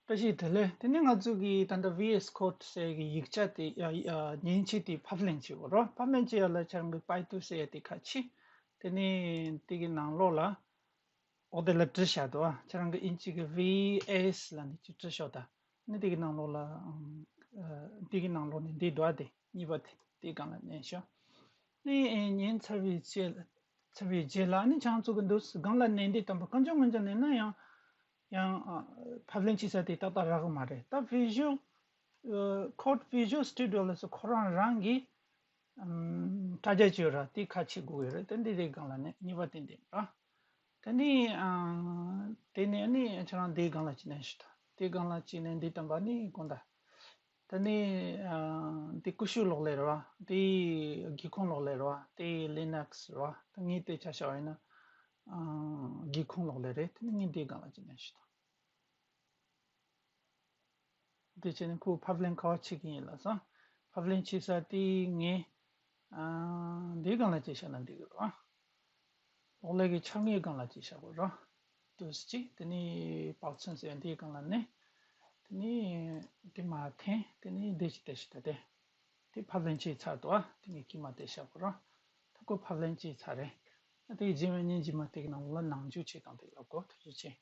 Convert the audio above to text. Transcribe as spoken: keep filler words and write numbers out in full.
བཀྲ་ཤིས་བདེ་ལེགས། དེ་ནས་ང་ཚོ་གི་ད་ལྟ་V S Code ཟེར་གི་ཡིག་ཆ་དེ་ཡ་ཡ་མཉེན་ཆས་དེ་ཕབ་ལེན་བྱེད་དགོས་རོ། ཕབ་ལེན་བྱེད་ཡ་ལ་ཁྱེད་རང་གི་པའི་ཏུ་ཟེར་ཡ་དེ་ཁ་ཕྱེ། དེ་ནས་དེ་གི་ནང་ལོགས་ལ་འོ་དེ་ལ་བྲིས་བཞག་འདུག་ཨ། ཁྱེད་རང་གི་ཨིན་ཇི་གི་V S ལ་ནི་ཅིག་བྲིས་ཤོག་ད། ནི་དེ་གི་ནང་ལོགས་ལ་ཨ་དེ་གི་ནང་ལོགས་ནས་འདི་འདུག་ཨ། དེ་གཉིས་པ་དེ་དེའི་སྒང་ལ་མནན་ཤོག་ནི་ཨེ་ཉན་ཚར་བའི་རྗེས་ལ་ཚར་བའི་རྗེས་ལ་ནི་ཁྱེད་རང་ཚོ་གི་འདུག་སྒང་ལ་མནན་དེ་དང་པོ་གང་ཅང་གང་ཅང་མནན་ན་ཡང་། ཡང་ཨ་ཕབ་ལེན་བྱེད་ས་དེ་ཏག་ཏག་རག་གི་མ་རེད། ད་Visual Code Visual Studio ལ་སོགས་ཁོ་རང་རང་གི་ཨམ་དྲ་རྒྱ་བཅོས་ར་དེ་ཁ་ཕྱེ་དགོས་ཡོད་རེད། དེ་འདི་དེ་སྒང་ལ་ནི་གཉིས་པ་དེ་འདི་ར། དེ་ནི་ཨ་དེ་ནས་ནི་ཁྱེད་རང་དེའི་སྒང་ལ་ཅི་ནས་ཞུ་ད། དེའི་སྒང་ལ་ཅི་ནས་འདི་དམ་པ་ནི་དགོངས་ད། དེ་ནི་ཨ་འདི་ཀུ་ཤུ་གློག་ཀླད་རེད་བ། དེ་སྒེའུ་ཁུང་གློག་ཀླད་རེད་བ། དེ་Linux རེད་བ། དེ་ངས་དེ་ཆ་བཞག་པ་ཡིན་ན་ཨ་སྒེའུ་ཁུང་གློག་ཀླད་རེད། དེ་ནི་ངས་འདིའི་སྒང་ལ་ཅི་ནས་ཞུ་ད། དེ་བྱས་ནས་ཁོ་ཕབ་ལེན་ག་བ་བྱེད་ཀྱི་ཡིན་ལབ་སོང་། ཕབ་ལེན་བྱེད་ས་དེ་ངས་ཨ་འདིའི་སྒང་ལ་བྱས་བཞག་ན་འགྲིག་གི་རེད་བ། གློག་ཀླད་ཀྱི་འཆར་ངའི་སྒང་ལ་ཅིག་བཞག་དགོས་རོ། དུས་གཅིག་དེ་ནས་པར་ཚོན་ཟེར་འདིའི་སྒང་ལ་ནས། དེ་ནས་དེ་མར་འཐེན། དེ་ནས་འདི་ཅིག་བལྟས་ཤིག་ད་དེ། དེ་ཕབ་ལེན་བྱས་ཚར་འདུག་ཨ། དེ་ནས་ཀྱི་མར་བལྟས་བཞག་དགོས་རོ། ད་ཁོ་ཕབ་ལེན་བྱས་ཚར་རེད། ད་དེ་རྗེས་མ་ཉིན་རྗེས་མ་དེ་གི་ནང་ལ་ནང་འཇུག་བྱེད་སྟངས་དེ་ལབ་དགོས། ཐུགས་རྗེ་ཆེ།